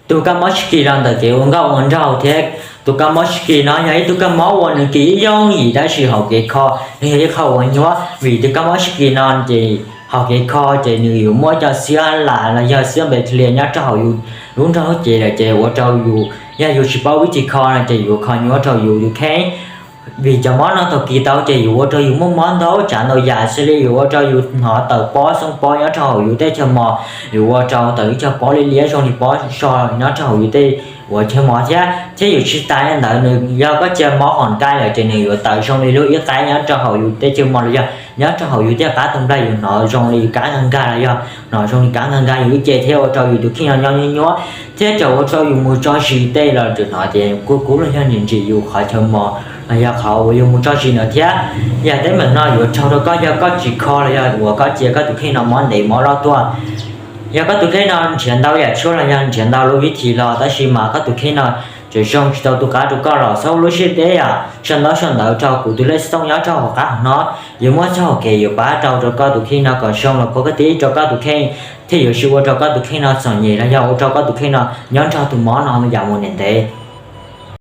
Tus kab mob sib kis los ntawm kev ua nkauj ua nraug thiab. Tus kab mob sib kis no yog ib tug kab mob uas nws kis ib yooj yim tab sis hauv kev kho nws yog ib qho uas nyuaj, vim tus kab mob sib kis no ces hauv kev kho ces nws yuav muaj cov xiab lam los yog xiab npe thli nyob rau hauv yus lub nrog lub cev lawm ces ua rau yus, yog yus tsis paub vib thim kho no ces yuav kho nyuaj rau yus tus kheej. Vim cov mob no thaum kis tau ces yuav ua rau yus muaj mob ntau tsav ntau yam xws li yuav ua rau yus hnov tawm pob xoo pob nyob rau hauv yus tej chaw mos, yuav ua rau tawm ib co pob liab liab zoo li pob so nyob rau hauv yus tej uas chaw mos thiab. Thiab yuav tsis tas li ntawd, nws yog koj cia mob hom nqaij lawm ces nws yuav tawm zoo li lub ib qaib nyob rau hauv yus tej chaw mos los yog nyob rau hauv yus tej qab tus nplaig, yus hnov zoo li kab nkag nkag los yog hnov zoo li kab nkag nkag yus ib ce thiab ua rau yus tus kheej no nyob nyuaj nyuaj thiab txawm ua rau yus mus tso zis tej los tseem hnov tias kub kub los yog ntsim ntsim yus qhov chaw mos los yog qhov uas yus mus tso zis ntawd thiab. Yam teeb meem no yuav raug rau koj yog koj tsis kho los yog uas koj cia koj tus kheej no mob ntev mob loj tuaj. Yog koj tus kheej no nrhiav ntau yam tshuaj los yog nrhiav ntau lub vib thim los tab sis mas koj tus kheej no tseem zoo tsis tau tu qab rau koj los txhob ua lub siab deb, yam sau ntaub sau ntawv rau kuv tus lej xov tooj nyob rau hauv qab hauv no, yuav muaj txoj hau kev yuav pab rau rau koj tus kheej no kom zoo los puag koj tib rau koj tus kheej, thiab yuav tsis ua rau koj tus kheej no txom nyem los yog ua rau koj tus kheej no nyob nrog tus mob no yam mus ntev ntev.